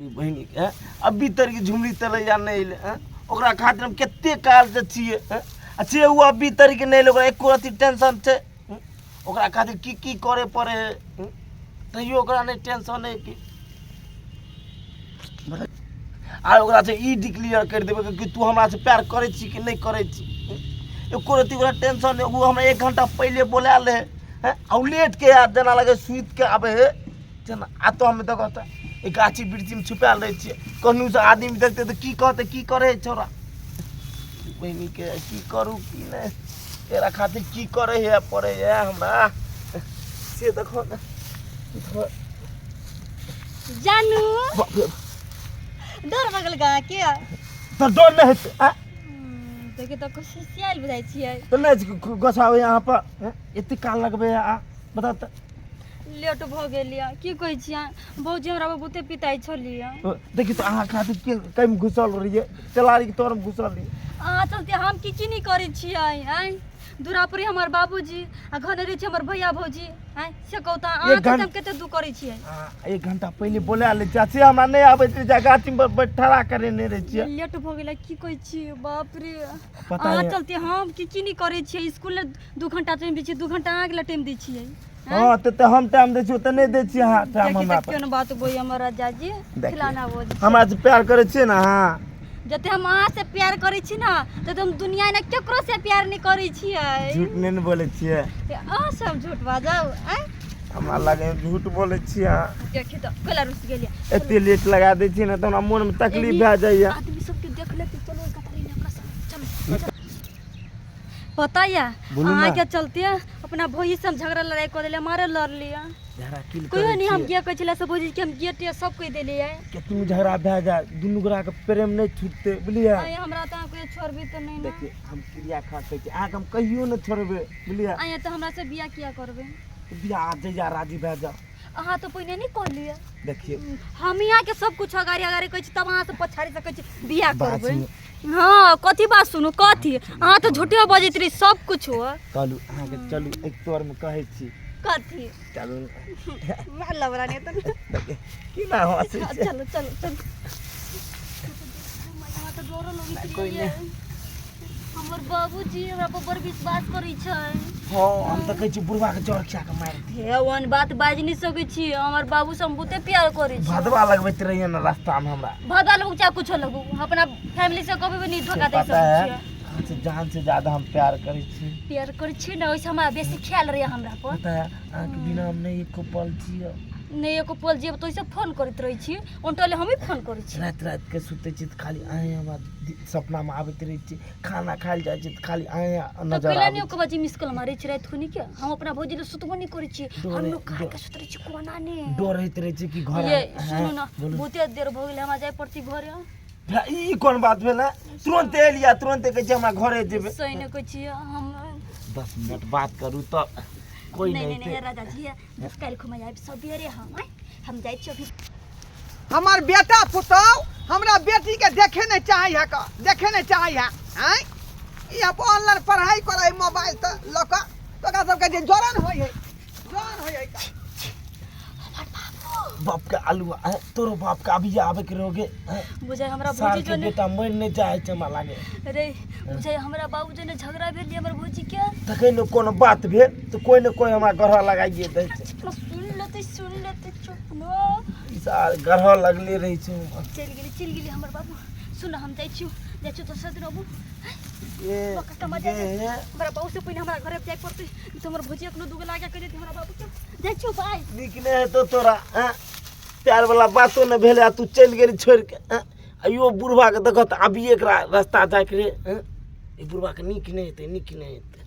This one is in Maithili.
बहिनीके हैं? अभी तक झुमरी तलैया नहि अयलै हैं? ओकरा खातिर हम कते कालसँ छियै हैं? आ से ओ अभी तक नहि अयलै, ओकरा एको रत्ती टेंशन छै हूँ? ओकरा खातिर की की करे पड़े है हूँ? तैयो ओकरा नहि टेंशन है कि आ ओकरासँ ई डिक्लेयर करि देबै कि तू हमरासँ प्यार करै छी कि नहि करै छी एको रत्ती ओकरा टेंशन नहि। ओ हमरा एक घंटा पहिले बोला ले हैं, आ ओ लेटके आयत, जेना लगै सुतिके आबै है जेना। आ तो हम देखो तऽ ई गाछी वृक्षीमे छुपायल रहै छियै, कन्नूसँ आदमी देखतै तऽ की कहतै, की करै है छौड़ा बहिनीके, की करू की नहि, एकरा खातिर की करै है पड़ै है हमरा से देखो ने। जानू। बाप रे। डर भऽ गेल गा के? तऽ डर नहि हेतै आ? देखियौ तऽ कोशिश आयल बुझाइ छियै। तऽ नहि गोसाबै यहाँ पर हैं? एते काल लगबै आ बता तऽ। लेट भऽ गेल यऽ, की कहै छियै भौजी, हमरा बहुते पिताइ छलियै। देखी तऽ अहाँ खातिर के कम घुसल रहियै, तेलारी के तरमे घुसल रहियै। अहाँ चलते हम की की नहि करै छियै। आँय, दूरा पर हमर बाबूजी आ घरे रहै छै हमर भैया भौजी। आँय, से कहू तऽ अहाँ एक चलते हम कते दुख करै छियै। एक घंटा पहिले बोला लै छियै, से हमरा नहि आबै छै, जा गाछी पर बैठ ठड़ा करेने रहै छियै। लेट भऽ गेलै, की कहै छियै, बाप रे। पता अहाँ यऽ चलते हम की की नहि करै छियै। स्कूल 2 घंटा टाइम दै छियै, 2 घंटा अहाँके लए टाइम दै छियै। हँ, तऽ हम टाइम दै छियै, तऽ नहि दै छियै अहाँ टाइम देखी हमरा तऽ पर। केहन बात बोल हमर राजा जी। देखिए। खिलाना बोल। हमरा से प्यार करै छियै ने अहाँ? जते हम अहाँ से प्यार करै छी ने, तते हम दुनिया में केकरो से प्यार नहीं करै छियै। झूठ नहि ने बोलै छियै? अहाँ सब झूठ बाजब, आँय? हमरा लागै झूठ बोलै छियै अहाँ। देखी तऽ कैला रुस गेलियै? एते लेट लगा दै छियै ने तऽ हमरा मोनमे तकलीफ भए जाइए। आदमी सबके देख लेते, चलो एक कथा लेने ओकरा सब, चलो चलो। पता या? बोलू ना। अहाँ के चलते अपना भौजी से हम झगड़ा लड़ाई कऽ देलियै, मारे लड़लियै। झगड़ा की कहियो करै नहीं हम छियै? गे कहै छलै से भौजी के हम गेट या सब कहि देलियै। केतनो झगड़ा भए जाए, दुनू गोटाके प्रेम नहि छूटतै, बुझलियै? आय, हमरा तऽ अहाँ कहियो छोड़बी तऽ नहि ने? देखिए, हम क्रिया खा कहै छी, अहाँके हम कहियो नहि छोड़बै, बुझलियै? आय, तऽ हमरा से बियाह किया करबै? बियाह जहिया राजी भए जाओ। अहाँ तऽ पहिने नहि कहलियै। देखिए। हम यहाँ सब कुछ अगाड़ी अगाड़ी कहै छी, तब अहाँ से पछाड़ी से कहै छी बियाह बात करबै। सुनू। हँ, कथी बात सुनू? कथी? अहाँ तऽ झूठे बजैत रही सब कुछ हो। कहलू अहाँके, चलू एक तोरमे कहै छी। कथी? चलू। मार लबरा नहीं तऽ। देखिए, की ना हँसै छै? चलो चलो चलो, हमरा तऽ डरो लगैत कोइ रहैये। हमर बाबूजी हमरा पर बड़ विश्वास करै छै। हँ, हम तऽ कहै छी बुढ़बाके जड़ खिया कऽ मारि दियै। हे, ओहन बात बाजि नहि सकै छी। हमर बाबू से हम बहुते प्यार करै छी। भदवा लगबैत रहियै ने रास्तामे हमरा। भदा लोग चाहे कुछो लगू, अपना फैमिली से कभी भी नहीं धोखा दे पता सकै है छियै। अहाँ से जान से ज्यादा हम प्यार करै छी। प्यार करै छी ने, ओहिसँ हमरा बेसी ख्याल रहैए हमरा पर। पता है, अहाँके बिना हम नहि एको पल जियब। नहि एको पल जियब तऽ ओहिसँ फोन करैत रहै छी, उनटले हमही फोन करै छी। राति रातिके सुतै छी तऽ खाली अहेँ हमरा सपनामे आबैत रहै छी। खाना खाइ लए जाइ छी तऽ खाली अहेँ तऽ नजर कैला आबै नहि छी। ओकर बाद मिस कॉल मारै छी राति खुनी के? हम अपना भौजी लए सुतबो नहि करै छी। हम लोग खा के सुतै छी कोना ने। डर होइत रहै छै कि घर ये सुनू ने। बोलू। बहुते देर भऽ गेलै, हमरा जाय पड़तै घरे। ई कोन बात भेलै? तुरन्ते एलियै, तुरन्ते कहै छै हमरा घरे जेबै। सही नहि कहै छियै हम। 10 मिनट बात करू तऽ कोइ नहि नहि नहि नहि। हेतै। राजा जी, बस काल्हि खुमा आबि सबेरे हम। आँय, हम जाइ छी अभी। हमर बेटा पुतहु हमरा बेटीके देखे नहि चाहै है कऽ देखे नहि चाहै है। आँय, ई अब ऑनलाइन पढ़ाइ करै मोबाइल तऽ लऽ कऽ तऽ ओकरा सबके जे जलन होइ है, जलन होइ है कऽ। बाप के आलू आ, तोरो बाप के अभी आबे के रहोगे हैं? बुझाइ हमरा साल भौजी के जने बेटा मरि नहि चाहै छै हमरा लागे। रे, बुझाइ हमरा बाबू जने झगड़ा भेल हमर भौजी के। तखन ने कोनो बात भेल तऽ कोइ ने कोइ हमरा गढ़ लगाइए दै छै। सुन लेतै, सुन लेतै, चुप न। ई सार गढ़ लगले रहै छै हमरा। चलि गेली, चलि गेली हमर बाबू। सुन, हम जाइ छियौ, जाइ छियौ दोसर दिन अबू। ए पक्का मजा ए, हमरा बाबू से पहिने हमरा घरे जाय पड़तै, नहीं तऽ हमर भौजी एखनो दूगो लागे कहि देतै हमरा बाबू के। जाइ छियौ, बाय। नीक नहि हेतौ तोरा। आँय, प्यार वाला बातो नहि भेलै आ तू चलि गेली छोड़ि के। आँय, आ यो बुढ़बाके देखऽ तऽ अभी एकरा रास्ता जाके रे। आँय, ई बुढ़बाके नीक नहि हेतै, नीक नहि हेतै।